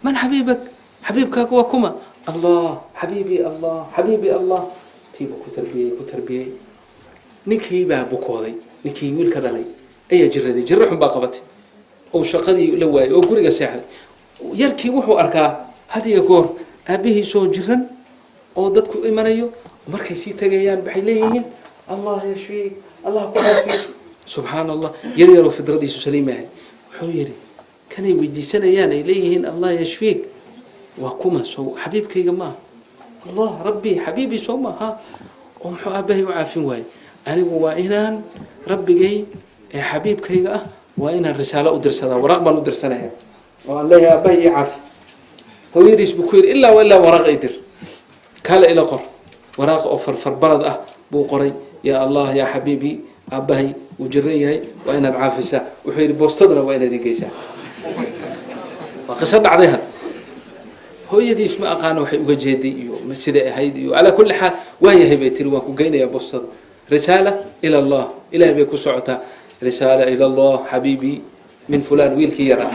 Man xabiibak, xabiibkaagu waa kuma? Allah xabiibi, Allah xabiibi, Allah. Tiibuu ku tarbiyey, ku tarbiyey. Ninkii baa bukooday, ninkii wiilka dhalay ayaa jiraday, jiro xun baa qabatay oo shaqadii la waayay oo guriga seexday. Yarkii wuxuu arkaa had iyo goor aabbihiisoo jiran oo dadku imanayo. Markay sii tegayaan waxay leeyihiin: "Allah yashfiik, Allah ku caafiyo." Subxaan Allah, yar yaroo fidradiisu saliim ahayd. Wuxuu yidhi: "Kanay weydiisanayaan ay leeyihiin 'Allah yashfiik' waa kuma? Sow xabiibkayga maaha? Allah rabbi xabiibii soo maaha? Oo muxuu aabbahay u caafin waayey? Anigu waa inaan rabbigay ee xabiibkayga ah waa inaan risaalo u dirsadaa. Waraaq baan u dirsanaya oo aan leeyahay aabbahay ii caafi." Hooyadiis buu ku yidhi: "Ilaa wa ilaa waraaq ii dir, kaale ila qor." Waraaq oo farfarbarad ah buu qoray: "Yaa Allah, yaa xabiibi, aabbahay wuu jiran yahay, waa inaad caafisaa." Wuxuu yidhi: "Boostadana waa inaad igeysaa." Waa qiso dhacday. Hadda hooyadiis ma aqaano waxay uga jeeday iyo ma siday ahayd iyo calaa kulli xaal, "Waa yahay," bay tiri, "waan ku geynayaa boostada." Risaala ila Allah, ilahay bay ku socotaa. Risaala ila Allah xabiibi min fulan, wiilkii yaraa.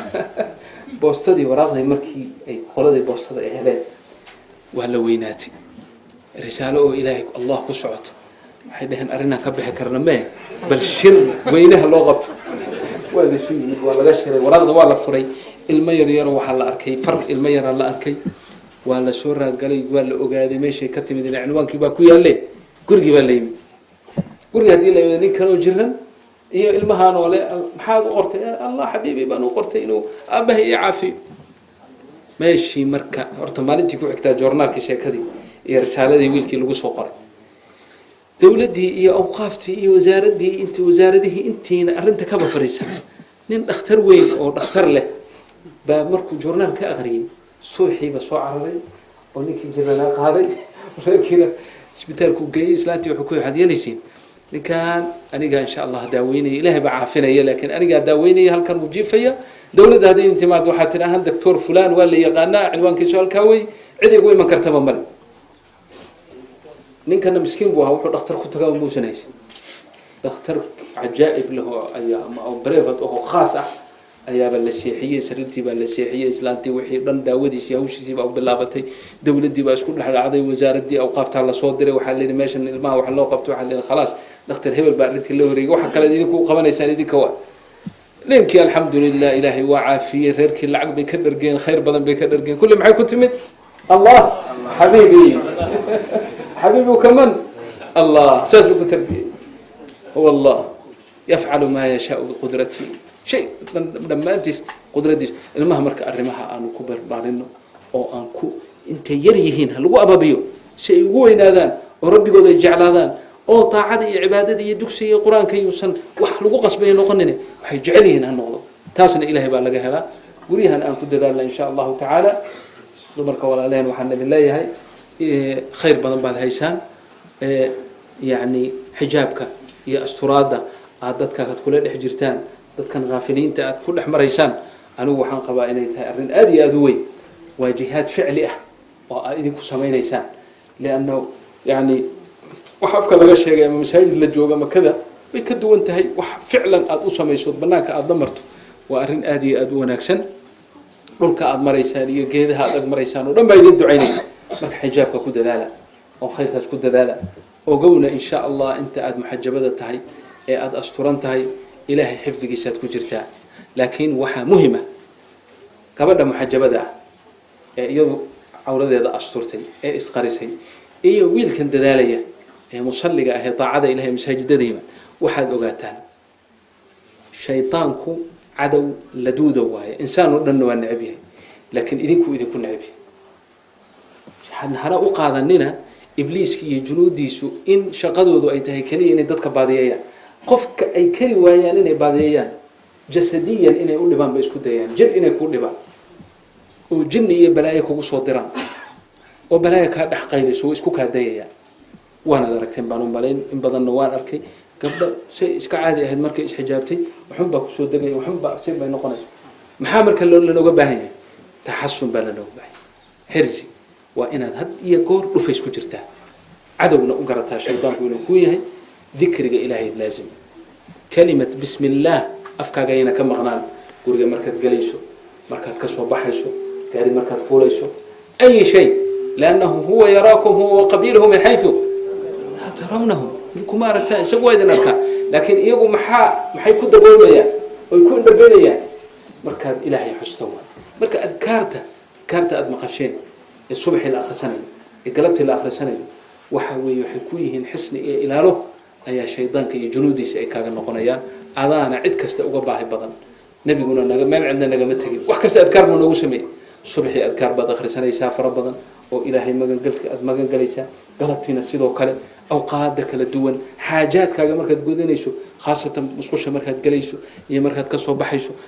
Boostadii, waraaqdii markii ay qoladii boostada ay heleen, waa la weynaatay. Risaalo oo Ilaahay Allah ku socoto. Waxay dhaheen: "Arrinaan ka bixi karna mee, bal shir weynaha loo qabto." Waa laisu yimid, waa laga shiray, waraaqda waa la furay. Ilmo yar yaro waxaa la arkay, far ilmo yaraa la arkay. Waa la soo raadgalay, waa la ogaaday meeshay ka timid, ila cinwaankii baa ku yaalle. Gurigii baa la yimid. Guriga haddii la yimid, nin kanoo jiran iyo ilmahaan oo le: "Maxaad u qortay?" "Allah xabiibi baan u qortay inuu aabbahay ii caafiyo." Meeshii marka horta maalintii ku xigtaa joornaalkii sheekadii iyo risaaladii wiilkii lagu soo qoray, dowladdii iyo awqaaftii iyo wasaaraddii, inti wasaaradihii intiina arrinta kaba fariisan. Nin dhakhtar weyn oo dhakhtar leh baa markuu joornaal ka aqriyay suuxiiba soo cararay oo ninkii jiranaa qaaday, reerkiina isbitaalku geeyey. Islaantii wuxuu ku: "Waxaad yeelaysiin, ninkan anigaa insha Allah daaweynaya, Ilaahay baa caafinaya, laakiin anigaa daaweynaya. Halkan wuu jiifaya. Dowladda hadday idin timaado, waxaad tidhaahaan Doctor fulan waa la yaqaanaa, cinwaankiisu halkaa wey, cid igu iman kartaba male." Ninkana miskiin buu ahaa, wuxuu dhakhtar ku tagaa muusan haysan. Dhakhtar cajaa'ib leh oo ayaa ama oo private oo khaas ah ayaaba la seexiyey, sariirtii baa la seexiyey. Islaantii wixii dhan daawadiisii hawshiisii baa u bilaabatay. Dowladdii baa isku dhex dhacday, wasaaraddii awqaaftaa lasoo diray. Waxaa la yidhi: "Meeshan ilmaha wax loo qabto." Waxaa la yidhi: "Khalaas, dhakhtar hebel baa arrintii la wareegay, waxa kale idinku qabanaysaan idinka." Waa ninkii, alxamdulilah, Ilaahay waa caafiyey. Reerkii lacag bay ka dhargeen, khayr badan bay ka dhargeen. Kulli maxay ku timid? Allah xabiibi, xabiibuka man? Allah. Saas buu ku tarbiyey. Huwa Allah yafcalu maa yashaau biqudratihi, shay dhammaantiis qudradiis. Ilmaha marka arrimaha aanu ku barbaarino oo aan ku intay yar yihiin ha lagu ababiyo si ay ugu weynaadaan oo rabbigooda ay jeclaadaan oo taacada iyo cibaadada iyo dugsiga iyo Qur-aanka yuusan wax lagu qasbaya noqonin, waxay jecel yihiin ha noqdo. Taasna Ilahay baa laga helaa. Guryahan aan ku dadaalna insha Allahu tacaala. Dumarka walaalehen, waxaan idin leeyahay khayr badan baad haysaan. Yacni xijaabka iyo asturaadda aad dadka ad kula dhex jirtaan, dadkan khaafiliinta aad ku dhex maraysaan, anigu waxaan qabaa inay tahay arrin aada iyo aada u weyn. Waa jihaad ficli ah oo aad idinku samaynaysaan, liannahu yani wax afka laga sheegay ama masaajid la jooga makada bay ka duwan tahay. Wax ficlan aada u samayso, banaanka aada la marto, waa arrin aada iyo aada u wanaagsan. Dhulka aada maraysaan iyo geedaha aad ag maraysaan oo dhan baa idin ducaynaya. Marka xijaabka ku dadaala oo khayrkaas ku dadaala. Ogowna insha Allah inta aada muxajabada tahay ee aada asturan tahay, Ilaahay xifdigiisaad ku jirtaa. Laakiin waxaa muhima, gabadha muxajabada ah ee iyadu cawradeeda asturtay ee isqarisay iyo wiilkan dadaalaya ee musalliga ah ee daacada Ilahay masaajidada yimaad, waxaad ogaataan shaydaanku cadow laduuda waaye. Insaan oo dhanna waa necab yahay, laakiin idinku idinku necab yahay. Hana u qaadanina Ibliiska iyo junuudiisu in shaqadoodu ay tahay keliya inay dadka baadiyeeyaan. Qofka ay kari waayaan inay baadiyeeyaan jasadiyan, inay u dhibaan bay isku dayayaan. Jir inay ku dhibaan oo jinni iyo balaayo kugu soo diraan oo balaayo kaa dhex qaylayso way isku kaa dayayaan. Waanaad aragteen baan u malayn, in badanna waan arkay gabdho say iska caadi ahayd, markay isxijaabtay waxun baa kusoo degaya, waxun baa si bay noqonaysa. Maxaa marka lanooga baahan yahay? Taxasun baa lanooga baahan yahay, xirsi. Waa inaad had iyo goor dhufays ku jirtaa, cadowna u garataa shaydaanku inuu ku yahay. Dikriga Ilaahay laazim, kalimat bismi illaah afkaaga ayna ka maqnaan. Guriga markaad gelayso, markaad kasoo baxayso. Gaari markaad fuulayso, ay shay, liannahu huwa yaraakum huwa waqabiiluhu min xaysu laa tarawnahum. Idinkuma aragtaan, isagu waa idin arkaa, laakiin iyagu maxay ku daboolmayaan oy ku indhabeynayaan markaad Ilaahay xusto waay. Marka adkaarta aada maqasheen ee subaxii la akhrisanayo ee galabtii la akhrisanayo, waxa weeye waxay ku yihiin xisni iyo ilaalo ayaa shaydaanka iyo junuudiisa ay kaaga noqonayaan. Adaana cid kasta uga baahi badan. Nebiguna naga meel cidna nagama tegin, wax kasta adkaar buu noogu sameeyey. Subaxii adkaar baad akhrisanaysaa fara badan oo Ilaahay magangalka aada magan galaysaa, galabtiina sidoo kale, awqaada kala duwan, xaajaadkaaga markaad gudanayso, khaasatan musqusha markaad galayso iyo markaad ka soo baxayso.